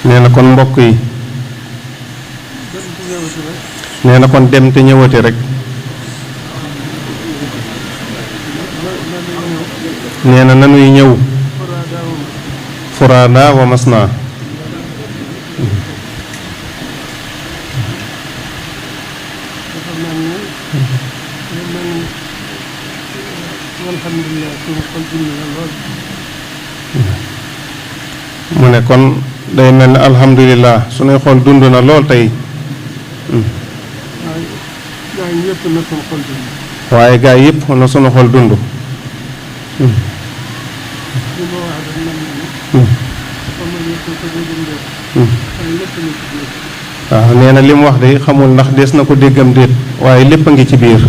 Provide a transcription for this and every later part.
nee na kon mbokk yi nee na kon dem te ñëwati rek nee na nanuy ñëw furaada wa masna mu ne kon day mel ne alhamdulilah suñuy xool dund na lool tey waaye gaa yëpp na sunu xol dund waaw nee na li mu wax de xamul ndax des na ko déggam déet waaye lépp a ngi ci biir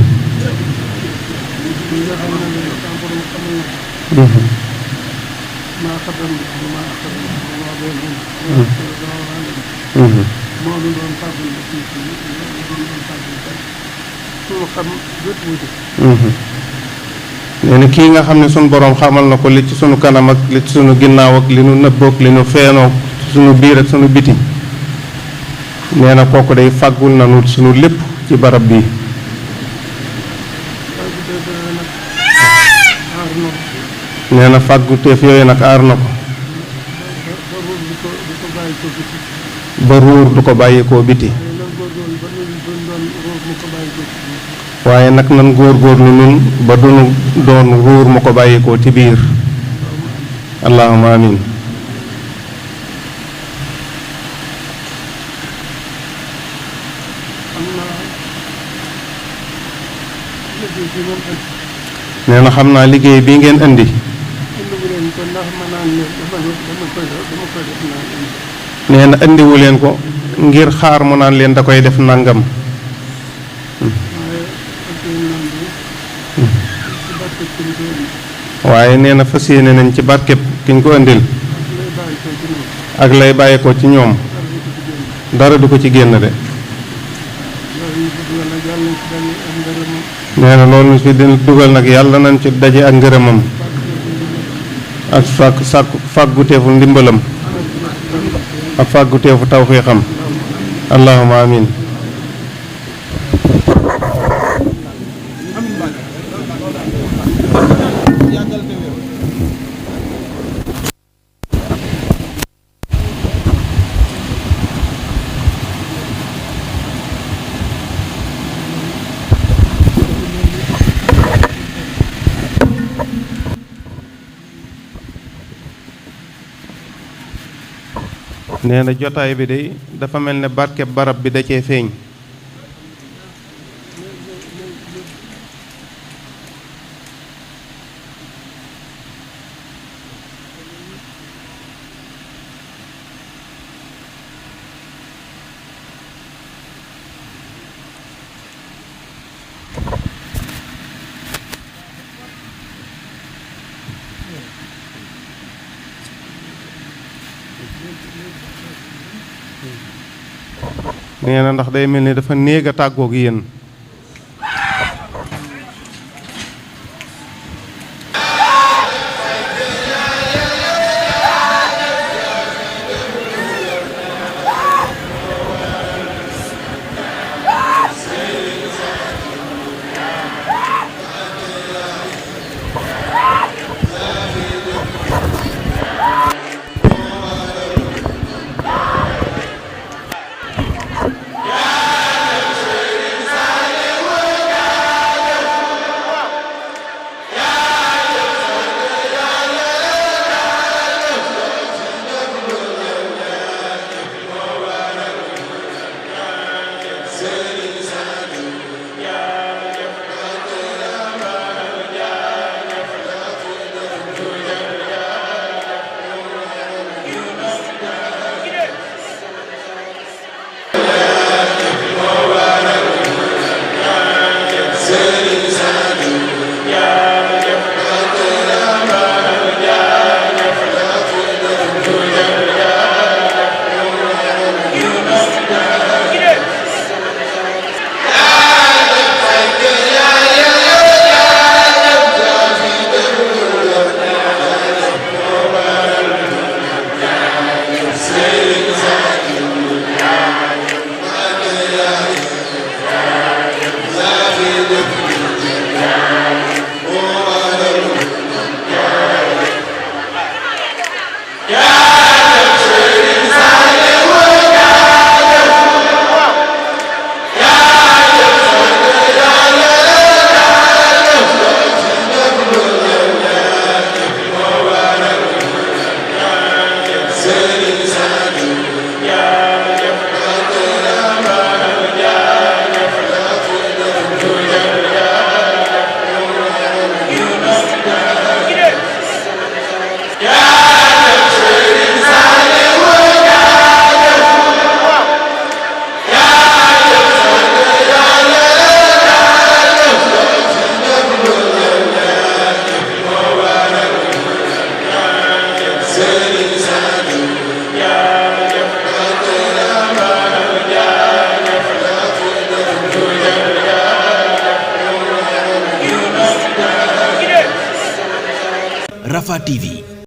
nee na kii nga xam ne sunu boroom xamal na ko li ci sunu kanam ak li ci sunu ginnaaw ak li nu nëbboog li nu feenoo sunu biir ak sunu biti nee na kooku day fàggul nanu sunu lépp ci barab bi nee na fàgguteef yooyu nag aar na ko ba ruur du ko bàyyikoo biti waaye nag nan góorgóorlu nun ba dunu doon ruur mu ko bàyyikoo ci biir allahumma amin nee na xam naa liggéey bi ngeen indi nee na indiwu leen ko ngir xaar mu naan leen da koy def nangam waaye nee na fas yéene nañ ci barkeb ki ñu ko indil ak lay bàyyi ko ci ñoom dara du ko ci génn de nee na loolu ñu fi dina dugal nag yàlla nañ ci daje ak ngërëmam ak fàgguteefu ndimbalam ak fàgguteefu tawfiixam allahumma amin nee na jotaay bi de dafa mel ne barkeb barab bi da cee feeñ nee na ndax day mel ni dafa néeg a tàggoog yéen Rafah TV